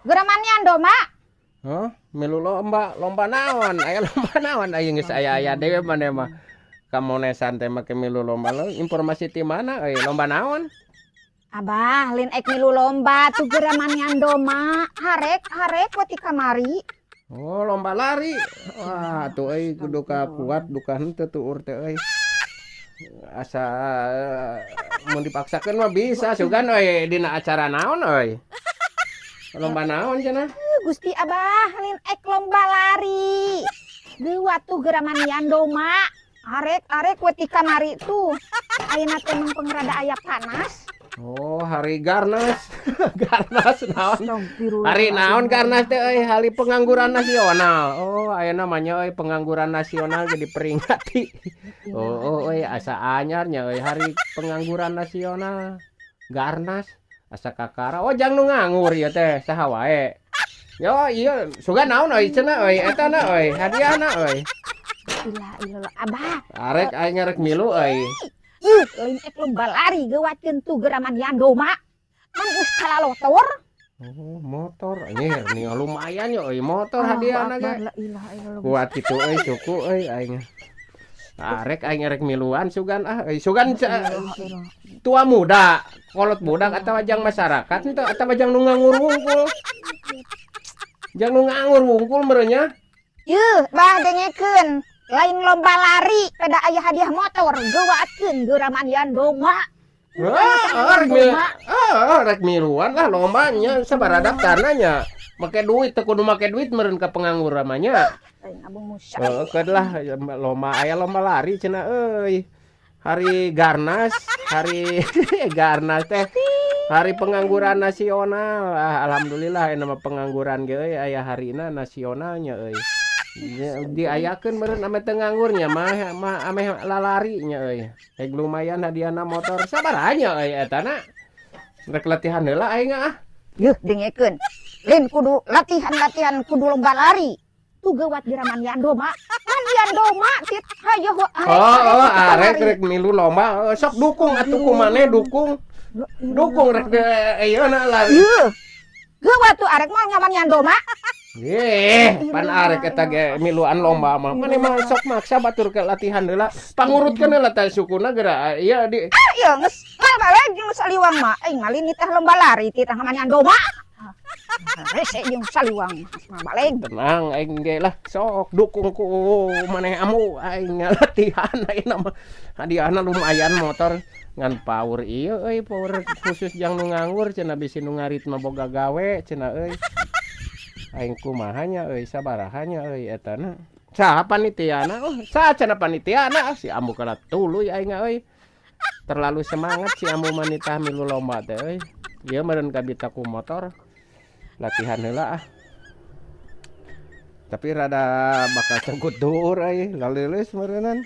Geura mandian domba. Hah? Milu lomba, lomba naon? Aya lomba naon? Aya geus aya-aya deui maneh mah. Kamonesan teh make milu lomba lo. Informasi ti mana euy? Lomba naon? Abah, lin ek milu lomba tuh geura mandian domba. Harek, harek we ti kamari. Oh, lomba lari. Wah, tuh euy kudu ka kuat duka henteu tuur teh euy. Asa mun dipaksakeun mah bisa sugan euy dina acara naon euy? Lomba naon cenah? Gusti Abah, lin ek lomba lari. Geuwat tuh geura mandian domba. Arek, arek we ti kamari tuh. Ayeuna teh mangpeng rada aya panas. Oh, hari Garnas. Garnas naon? Hari naon Garnas teh euy? Hari pengangguran nasional. Oh, ayeuna mah nya euy pengangguran nasional jadi peringati. Oh, euy asa anyar nya euy hari pengangguran nasional. Garnas asa kakara. Oh, jang nu nganggur ieu teh saha wae. Yo, iya, sugan naon euy cenah euy eta na euy, hadiahna euy. Ilah ilah Abah. Arek aing rek milu euy. Ih, lain ek lomba lari geuwatkeun tuh geura mandian domba. Man geus kalalotor. Oh, motor. Anjir, nih lumayan yo euy motor hadiahna ge. La ilaha illallah. Kuat kitu euy suku euy aing. Arek aing rek miluan sugan ah euy sugan tua muda, kolot budak atau jang masyarakat henteu atau jang nu nganggur wungkul. Jang nu nganggur wungkul meureun nya. Yeuh, bah dengekeun. Lain lomba lari pada aya hadiah motor geuwatkeun geura mandian domba. Ah, rek ah, rek miluan lah lombanya sabaraha daftarna nya. Make duit teu kudu make duit meureun ka pengangguran mah nya. Lain abang musa. Heeh, keun lah lomba aya lomba lari cenah euy. Hari Garnas, hari Garnas teh hari pengangguran nasional. Ah, alhamdulillah aya nama pengangguran ge euy aya harina nasionalnya euy. Diayakeun meureun ame teu nganggurnya mah mah ameh lalari nya euy. Rek lumayan hadiahna motor sabaraha nya euy eta na. Rek latihan heula aing ah. Yeuh, dengekeun. Lain kudu latihan-latihan kudu lomba lari. Tuh geuwat geura mandian domba. Mandian domba tit hayo. Oh, arek rek milu lomba sok dukung atuh ku maneh dukung. Dukung rek ieu na lari. Yeuh. Geuwat tuh arek moal ngamandian domba. Eh, pan arek eta ge miluan lomba mah. Maneh mah sok maksa batur ke latihan heula. Pangurutkeun heula teh sukuna geura ieu di Ah, ieu geus mal balik jeung saliwang mah. Aing mah tah lomba lari titah ngamandian domba. Rese jeung saliwang mah balik. Tenang aing ge lah sok dukung ku maneh amu aing latihan ayeuna mah. Hadiahna lumayan motor ngan power ieu euy power khusus jang nu nganggur cenah bisi nu ngarit mah boga gawe cenah euy. Aing kumaha nya euy sabaraha nya euy eta na. Saha panitiana? Oh, saha cenah panitiana? Si ambu kana tuluy aing euy. Terlalu semangat si ambu mah nitah milu lomba teh euy. Ieu meureun kabita ku motor. Latihan heula ah. Tapi rada bakal cengkut duur euy, laleuleus meureunan.